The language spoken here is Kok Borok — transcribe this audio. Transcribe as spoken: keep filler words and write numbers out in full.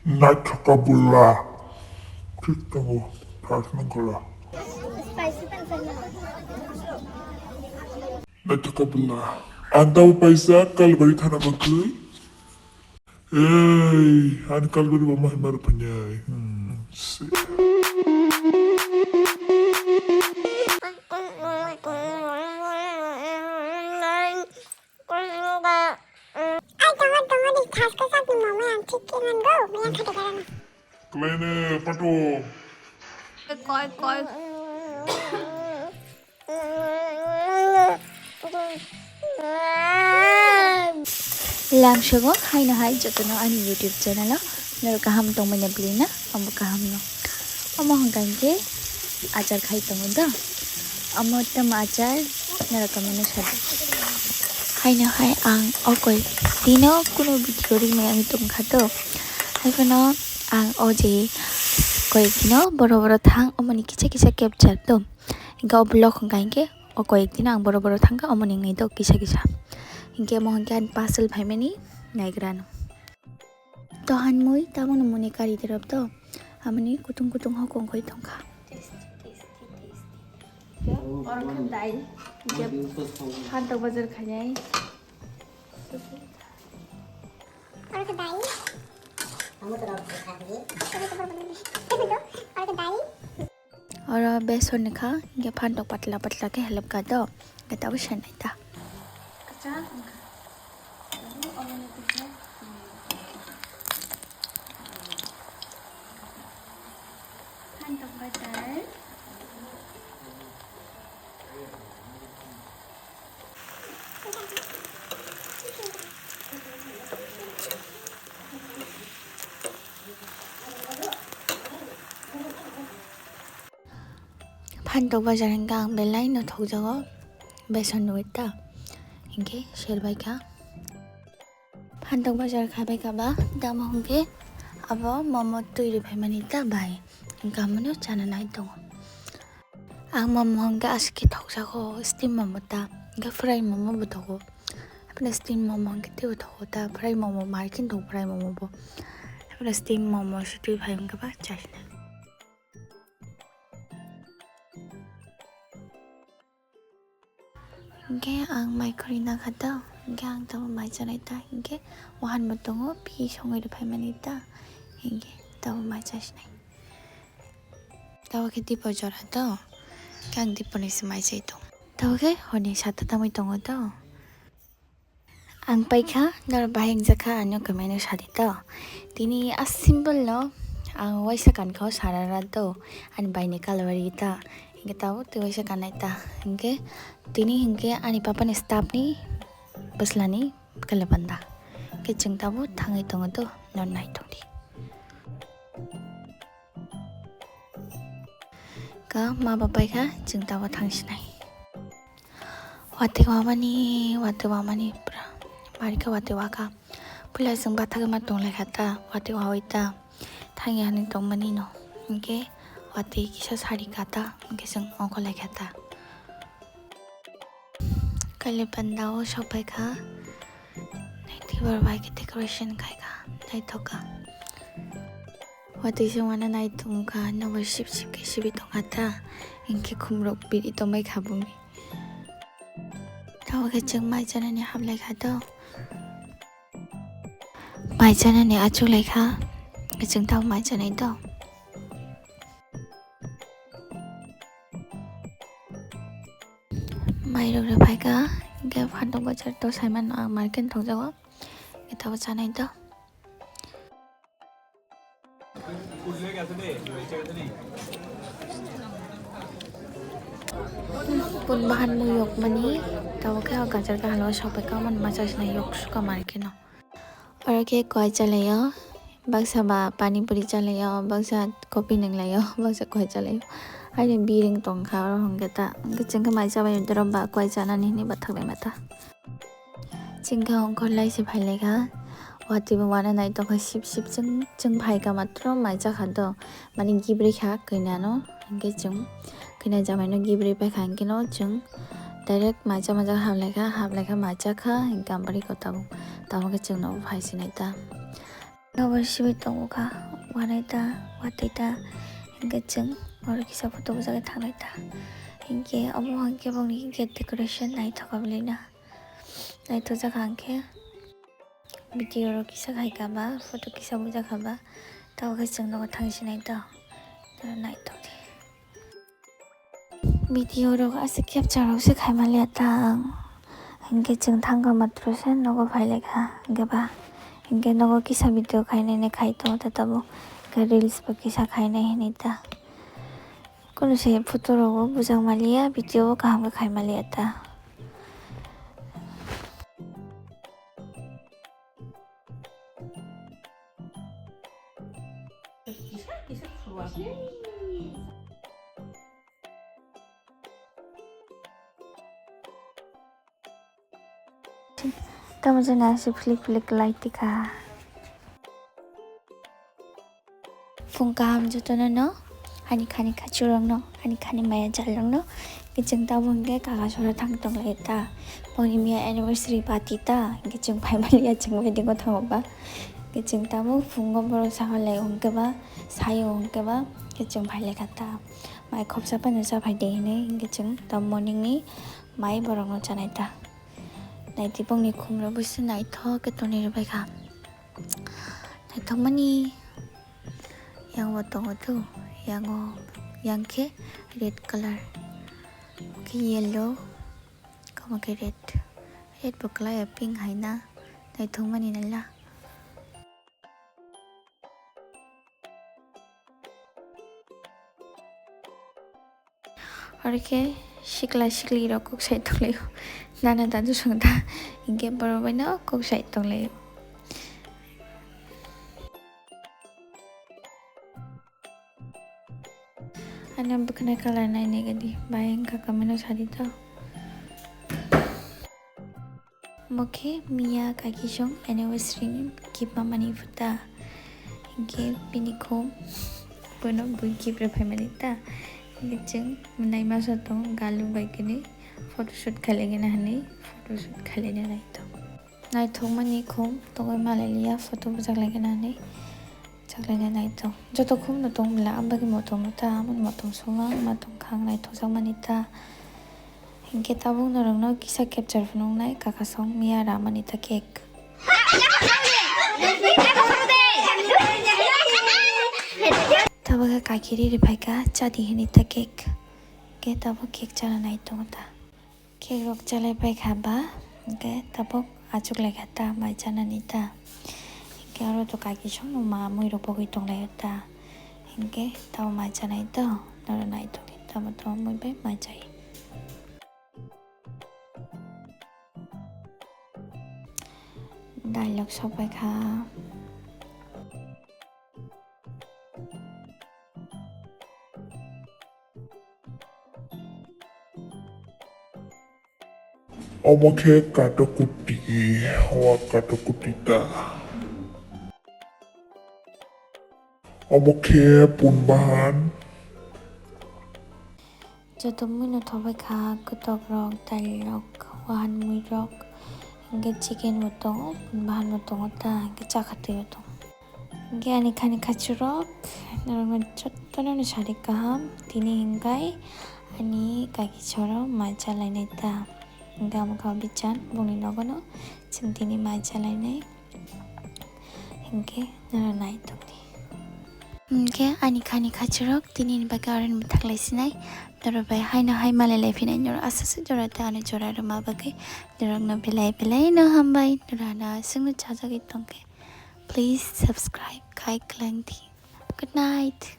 Naithoka bwla. Thik tongo, thar nangkhala. Naithoka bwla. Ang tabo paisa Kalbari thana bagwi. Ei, ani Kalbari bo mahai mar phanyai. Hmm, se. Ai, tongo, tongo, di thas kwchak ni mama ang thik khe nango, maya kha de karana. Kwlaino pato. Koi, koi. Lamsogo haino hai jotono ani YouTube channel o norok kaham tongmani belai na, omo kaham no. Omo hwnkha hinkhe achar khai tongo do. Omo tamo achar norok kamano sadi. Haino hai ang o koi dino kuno video rimai wngwi tongkha do. Haiphano ang o je koi dino boro boro thang omoni kisa kisa capture do. Hinkhe o vlog hwnkha hinkhe o koi dino ang boro boro thangkha omoni wngnai do kisa kisa. Hinkhe omo hinkhe ani parcel phaimani naigrano. To hanmui tabukno muni kari dirab do. Amoni kutung kutung hokong koi tongkha. Oro khe dai. Je phantok bazar khainai. Oro khe dai. Oro khe dai. Oro beson ni kha, hinkhe phantok patla patla khe helep ka do, hinkhe tabuk sanai ta. Kwchak wngkha. Tabuk omo ni kisa, hmm, phantok bai tai. Phantok bazar hinkhe ang belai no thokjago beson rwui ta, hinkhe serbai kha. Phantok bazar khabai kha ba, tamo hinkhe abo momo twi rwphaimani ta bai, hinkhe amono chana nai tongo. Ang momo hinkhe aswk khe thokjago, steam momo ta, hinkhe fry momo bo tongo. Haphano steam momo hinkhe teibo tongo ta, fry momo market tongo, fry momo bo. Haphano steam momo se twi phai hinkhe ba chasinai. Hinkhe ang mai khurui nakha to, hinkhe ang tamo mai chanai ta, hinkhe wahan bo tongo, phi songwi rwphaimani ta, hinkhe tamo mai chasinai. Tamo khe tipo jora to, khe ang tiponi se mai chai tongo. Tamo khe honi sata tamwi tongo to. Ang paikha, norok bahai wngjakha, ano kwmaino sadi to. Tini a simple no, ang waisa kankha o sarara to, ani baini kalwari ta. Hinkhe tabo twi waisa kannai ta. Hinkhe tini hinkhe ani papani staff ni bwslani kale panda. Hinkhe chwng tabo thangwi tongo to, no nai tongdi. Ka ma ba paikha, chwng tabo thangsinai. Watwi wamani, watwi wamani pura. Marikhe watwi wakha. Puila chwng bathagwi ma tonglaikha ta, watwi wawi ta. Thangya hinwi tongmani no. Hinkhe watwi kisa sari kha ta, hinkhe chwng ongkhorlaikha ta. Kali panda o sokpaikha. Naitwi borok bai khe decoration khaikha. Naithok kha. Watwi se uanw nai tongkha, nobo sip sip khe sibwi tongkha ta. Hinkhe khumrok biri tongbaikha bumni. Tamo khe chwng mai chanani hamlaikha to. Mai chanani achuklaikha. Chwng tamo mai chanai to. Mai rok rw phaikha, hinkhe phantok bazar to saimano ang market thokjago. Hinkhe tamo chanai to. Pun bahan mui yokmani, tabuk khe o gajar kahalo sokphaikha, omo ma chasinai yok sukha market no. Oro khe koi chalaio, baksa ba pani puri chalaio, baksa kopi nunglaio, baksa koi chalaio. Haino biring tongkha oro hwnkhe ta, hwnkhe chwngkhe mai chabai drop ba koi chanani hinwi bathakbai mata. Chwngkhe ongkhor lai se phailaikha. Watwi bo uanw naitokha sip sip chwng, chwng phaikha matro mai chakha do. Mani gibrikha kwnano. Hinkhe chwng kwnai jamaino gibri paikha hinkheno chwng direct mai cha mai cha haplaikha, haplaikha mai chakha hinkhe ambarikha tabuk. Tabukhe chwngno phaisinai ta. Nobar simi tongo kha, wanai ta, watwi ta, hinkhe chwng oro kisa photo bujagwi thangnai ta. Hinkhe omo hinkhe bongni gate decoration naithok kha belai na. Naithok jak kha hinkhe video rok kisa khai kha ba, photo kisa bujak kha ba, tabukhe chwng nogo thangsinai to. Naithok di. Video rok aswk capture rok se khai manliya ta ang. Hinkhe chwng thangkha matro se nogo phailaikha. Hinkhe ba, hinkhe nogo kisa video khainani khai tongo ta tabuk. Hinkhe reels bo kisa khainai hinwi ta. Kunu se photo rogo bujak manliya, video bo kaham khe khai manliya ta. Tamo jani aswk philik philik kwlai tikha. Phung kaham jotono no, ani khani khachurokno, ani khani maya jalrokno, kiching tabuk hwnkhe kaka sora thang tonglai ta. Bongni miya anniversary party ta, kiching phai manliya chwng wedding o thango ba. Kiching tabuk phungo borok sahalai hwnkhe ba, sayo hwnkhe ba, kiching phai laikha ta. Mai khopsa phano cha phai de hinwi, kiching tabuk morning ni mai borokno chanai ta. Naitwi bongni khumrok bisu naithok khe tonwi rwbaikha. Naithokmani yango tongo tu, yango, yang khe red colour, khe yellow, omo khe red, red bo kwlai ya pink hai na, naithokmani naila. Oro khe sikla sikli rok kok sai tonglaio. Nana dadu song da hinkhe borok bai no kok sai tonglaio. Ani bwkhwnai colour nai nai gadi bai wngkha kamino sadi to. Omo khe miya kaki song anniversary ni gift mamani phuta. Hinkhe bini khum bono bui gift rwphaimani ta. Hinkhe chwng mwtai masa tongo galu bai khe photoshoot khailaigena hinwi photoshoot khailaina naitong. Naithokmani khum tongwi malailiya photo bujaklaigena hinwi chaklaina naitong. Joto khumno tong mala, ang bagwi motom ta, amoni motom songma, ma tongkha ang naithokjakmani ta. Hinkhe tabuk norokno kisa capture phunuknai kakasong miya ramani ta cake. Tabuk khe kakiri riphaikha chadi hinwi ta cake. Hinkhe tabuk cake chana nai tongo ta. Cake rok chalai paikha ba, hinkhe tabuk achuklaikha ta mai chanani ta. Hinkhe aro to kakisongno ma muirok pogwi tonglaio ta. Hinkhe tabuk mai chanai to, norok naitokdi tamo tamo mui bai mai chai. Dailok sokpaikha. Omo khe katokuti, wa katokuti ta. Omo khe punbahan. Joto muino thobai kha, kwtok rok, dal rok, wahan mui rok, hinkhe chicken bo tongo, bahan bo tongo ta, hinkhe chakha twi o tongo. Hinkhe ani khani khachurok, norokno jotono no sari kaham, tini hinkhe ani kaki choro mai chalainai ta. Hinkhe amo kha bichan bongni nogono chwng tini mai chalainai. Hinkhe noro naitokdi. Hinkhe ani khani khachurok tini ni bagwi aro ni bwthaklai sinai. Norok bai haino hai malai lai phinai norok aswk se jora ta ano jora rwma bagwi norokno belai belai no hambai. Norok ano aswk no chajagwi tongkhe please subscribe khai kwlangdi. Good night.